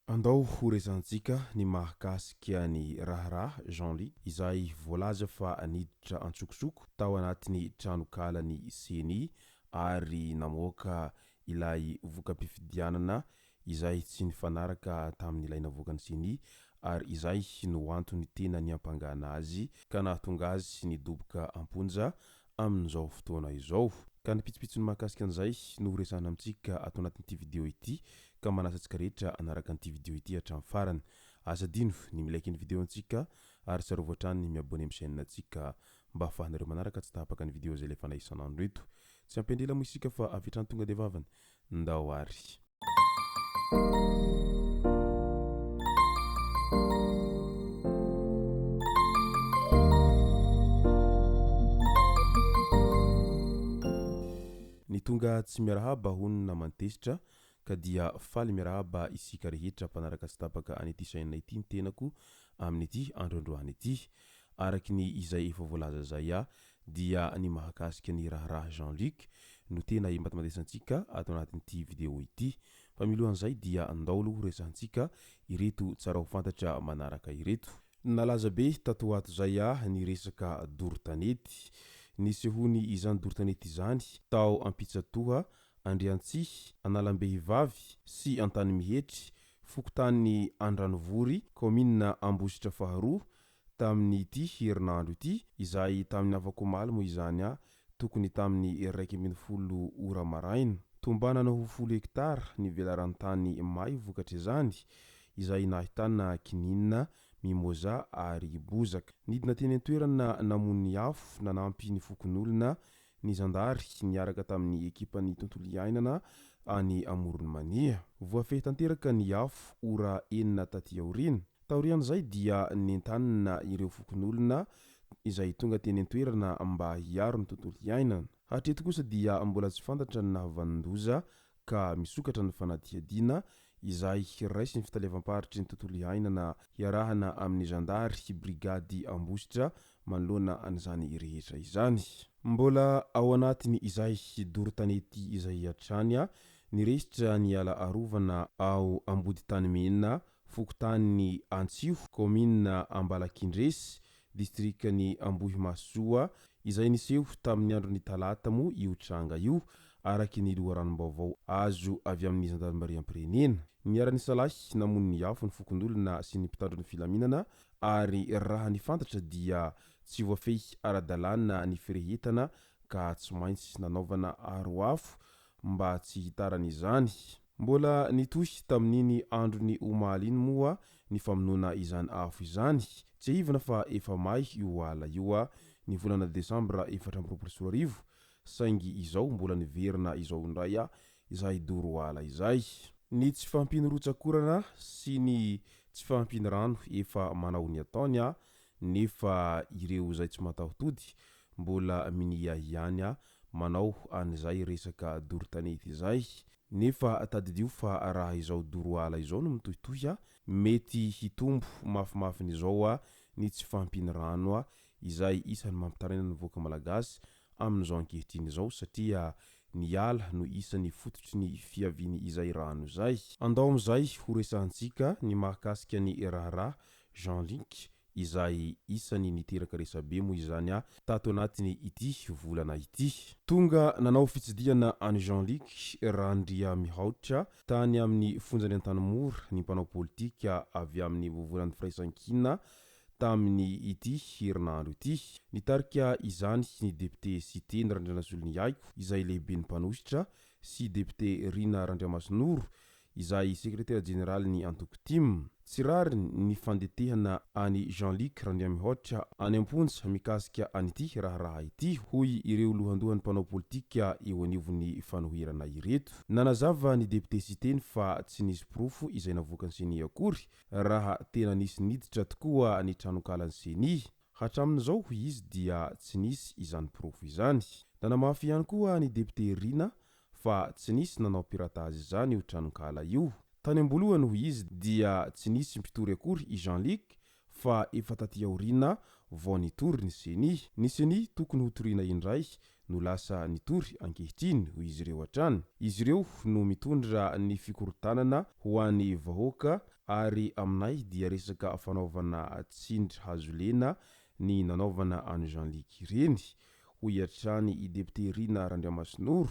Andao ho resahantsika ny mahakasika ny raharaha Jean Luc izay voalaza fa niditra antsokosoko tao anatin'ny tranokalan'ny Ceni ary namoaka ilay voka-pifidianana izay tsy nifanaraka tamin'ilay navoakan'ny Ceni ary izay no antony tena niampangana azy ka nahatonga azy nidoboka am-ponja amin'izao fotoana izao. Ka ny pitsopitsony mahakasika an'izay no ho resahana amintsika ato anatin'ity video ity ka manasa antsika rehetra hanaraka an'ity video ity hatramin'ny farany. Aza adino ny mi-like ny video antsika ary tsarovy hatrany ny mi-abonner amin'ny chaîne antsika mba ahafahanareo manaraka tsy tapaka ny video izay alefanay isan'andro eto. Tsy ampiandrela moa isika fa avy hatrany tonga dia vavany. Ndao ary. Ny tonga tsy miarahaba hono naman-tezitra ka dia faly miarahaba isika rehetra mpanaraka tsy tapaka an'ity chaîne ity ny tenako amin'ity andro androany ity. Araky ny izay efa voalaza zay a dia ny mahakasika ny raharaha Jean Luc no tena imatimatesantsika ato anatin'ity video ity. Fa milohan'izay dia ndao aloha horesahantsika ireto tsara ho fantatra manaraka ireto. Nalaza be tato ho ato zay a ny resaka doro tanety. Nisehoany izany doro tanety izany tao Ampitsatoha, Andriantsihy, Analambehivavy sy Antanimihetry, fokontany Andranovory, kaominina Ambositra faharoa, tamin'ity herinandro ity, izay tamin'ny afak'omaly moa izany tokony tamin'ny 11 ora maraina. Tombanana ho folo hektara ny velaran-tany may vokatr'izany, izay nahitana kininina, mimoza ary bozaka. Nidina teny an-toerana namono ny afo nanampy ny fokonolona ny zandary niaraka tamin'ny ekipan'ny tontolo iainana any Amoron'i Mania. Voafehy tanteraka ny afo ora enina taty aoriana. Taorian'izay dia nentanina ireo fokonolona izay tonga teny an-toerana mba hiaro ny tontolo iainana. Hatreto kosa dia mbola tsy fantatra ny nahavanon-doza ka misokatra ny fanadihadiana izay raisin'ny fitaleavam-paritry ny tontolo iainana hiarahana amin'ny zandary brigady Ambositra manoloana an'izany rehetra izany. Mbola ao anatiny izay doro tanety izay hatrany ny resitra ny ala arovana ao Amboditanimena, fokontany Antsiho, kaominina Ambalakindresy, distrikan'i Ambohimahasoa, izay niseho tamin'ny andron'ny talata moa io tranga io, araky ny loharanom-baovao azo avy amin'ny zandarimariam-pirenena. Niara-nisalahy namono ny afo ny fokonolona sy ny mpitandro ny filaminana ary raha ny fantatra dia tsy voafehy ara-dalàna ny firehetana ka tsy maintsy nanaovana aro afo mba tsy hitaran'izany. Mbola nitohy tamin'iny andron'ny omaly iny moa ny famonoana izany afo izany. Tsiahivina fa efa may io ala io ny volana desambra 2024 saingy izao mbola niverina izao indray izay doro ala izay. Ny tsy fahampian'ny rotsak'orana sy ny tsy fahampian'ny rano efa manao ny ataony nefa ireo izay tsy mataho-tody mbola minia ihany manao an'izay resaka doro tanety izay. Nefa tadidio fa raha izao doro ala izao no mitohitohy, mety hitombo mafimafin'izao ny tsy fahampian'ny rano izay isan'ny mampitaraina ny vahoaka malagasy amin'izao ankehitriny izao satria ny ala no isan'ny fototry ny fiaviany izay rano izay. Andao amin'izay ho resahantsika ny mahakasika ny raharaha Jean Luc izay isany niteraka resabe moa izany tato anatiny ity volana ity. Tonga nanao fitsidihana an'i Jean Luc Randriamihaotra tany amin'ny fonjan'i Antanimora ny mpanao politika avy amin'ny Vovonan'ny Firaisankina tamin'ny ity herinandro ity. Nitarika izany ny depiote Siteny Randrianasoloniaiko izay lehiben'ny mpanohitra sy depiote Rina Randriamasinoro izay sekretera jeneralin'ny antoko tim. Tsy rariny ny fandetehana an'i Jean Luc Randriamihoatra any am-ponja mikasika an'ity raharaha ity, hoy ireo lohandohan'ny mpanao politika eo anivon'ny fanoherana ireto. Nanazava ny depiote Siteny fa tsy nisy porofo izay navoakan'ny Ceni akory raha tena nisy niditra tokoa ny tranonkalan'ny Ceni. Hatramin'izao, hoy izy, dia tsy nisy izany porofo izany. Nanamafy ihany koa ny depiote Rina fa tsy nisy nanao piratazy izany io tranonkala io. Tany am-boalohany hoy izy dia tsy nisy mpitory akory i Jean Luc fa efa taty aoriana vao nitory ny Ceni. Ny Ceni tokony ho toriana indray no lasa nitory ankehitriny, hoy izy ireo hatrany. Izy ireo no mitondra ny fikorontanana ho an'ny vahoaka ary aminay dia resaka fanaovana tsindry hazo lena ny nanaovana an'i Jean Luc ireny, hoy hatrany i depiote Rina Randriamasinoro.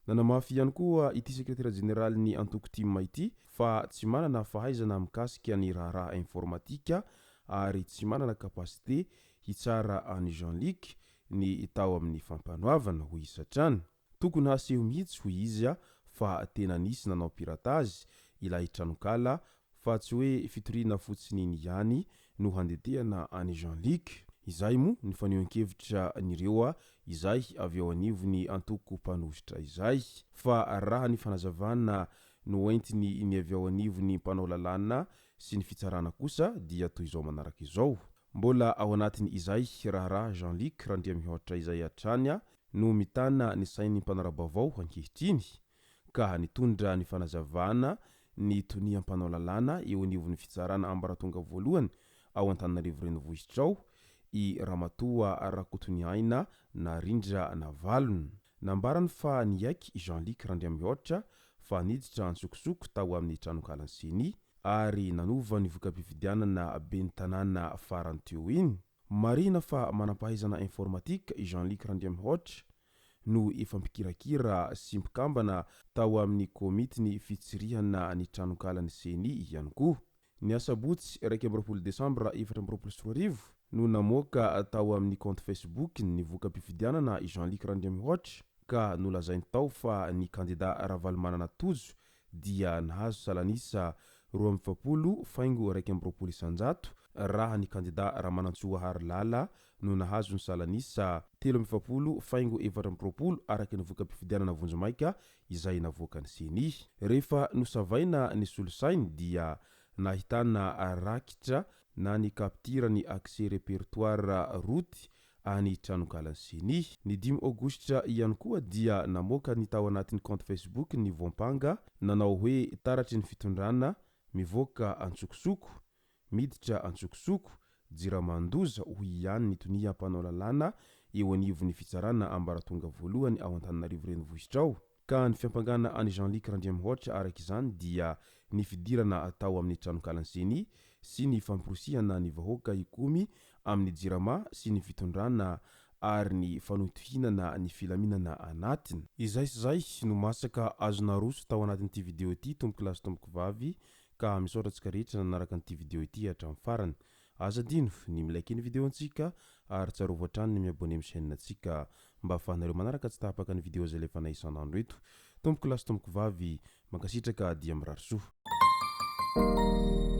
Nanamafy ihany koa ity sekretera jeneralin'ny antoko tim ity fa tsy manana fahaizana mikasika ny raharaha informatika ary tsy manana capacité hitsara an'i Jean Luc ny tao amin'ny fampanoavana, hoy izy hatrany. Tokony haseho mihitsy, hoy izy, fa tena nisy nanao piratage ilay tranonkala fa tsy hoe fitoriana fotsiny iny ihany no handetehana an'i Jean Luc. Izay moa ny fanehoan-kevitra an'ireo izay avy eo anivon'ny antoko mpanohitra izay. Fa raha ny fanazavana noentiny ny avy ao anivon'ny mpanao lalàna sy ny fitsarana kosa dia toy izao manaraka izao. Mbola ao anatin' izay raharaha Jean Luc Randriamihoatra izay hatrany no mitana ny sain'ny mpanara-baovao ankehitriny ka nitondra ny fanazavana ny tonia mpanao lalàna eo anivon'ny fitsarana ambaratonga voalohany ao Antananarivo Renivohitra ao i Ramatoa Rakotoniaina Narindra Navalona. Nambarany fa niaiky i Jean Luc Randriamihoatra fa niditra antsokosoko tao amin'ny tranonkalan'ny Ceni ary nanova ny voka-pifidianana ben'ny tanàna farany teo iny. Marihina fa manam-pahaizana informatique i Jean Luc Randriamihoatra no efa mpikirakira sy mpikambana tao amin'ny komitin'ny fitsirihana ny tranonkalan'ny Ceni ihany koa. Ny asabotsy 21 desambra 2024 no namoaka tao amin'ny kaonty Facebook-ny ny voka-pifidianana i Jean Luc Randriamihoatra ka nolazainy tao fa ny kandida Ravalomanana Tojo dia nahazo salan'isa 42 faingo 21% raha ny kandida Ramanantsoa Harilala no nahazo ny salan'isa 43 faingo 24 araka ny voka-pifidianana vonjimaika izay navoakan'ny Ceni. Rehefa nosavaina ny solosainy dia nahitana rakitra na ny capture ny accès répertoire root any tranonkalan'ny Ceni. Ny 5 aogositra ihany koa dia namoaka ny tao anatin'ny compte Facebook ny voampanga nanao hoe taratry ny fitondrana mivoaka antsokosoko, miditra antsokosoko, Jirama-ndoza, hoy ihany ny tonia mpanao lalàna eo anivon'ny fitsarana ambaratonga voalohany ao Antananarivo Renivohitra ao. Ka ny fiampangana an'i Jean Luc Randriamihoatra araka izany dia ny fidirana atao amin'ny tranonkalan'ny Ceni sy ny famporisihana ny vahoaka hikomy amin'ny Jirama sy ny fitondrana ary ny fanohintohinana ny filaminana anatiny. Izay sy izay no masaka azo naroso tao anatin'ity video ity tompoko lahy sy tompoko vavy ka misaotra antsika rehetra nanaraka an'ity video ity hatramin'ny farany. Aza adino ny mi-like ny video antsika ary tsarovy hatrany ny mi-abonner amin'ny chaîne antsika mba ahafahanareo manaraka tsy tapaka ny video izay alefanay isan'andro eto. Tompoko lahy sy tompoko vavy, mankasitraka dia mirary soa.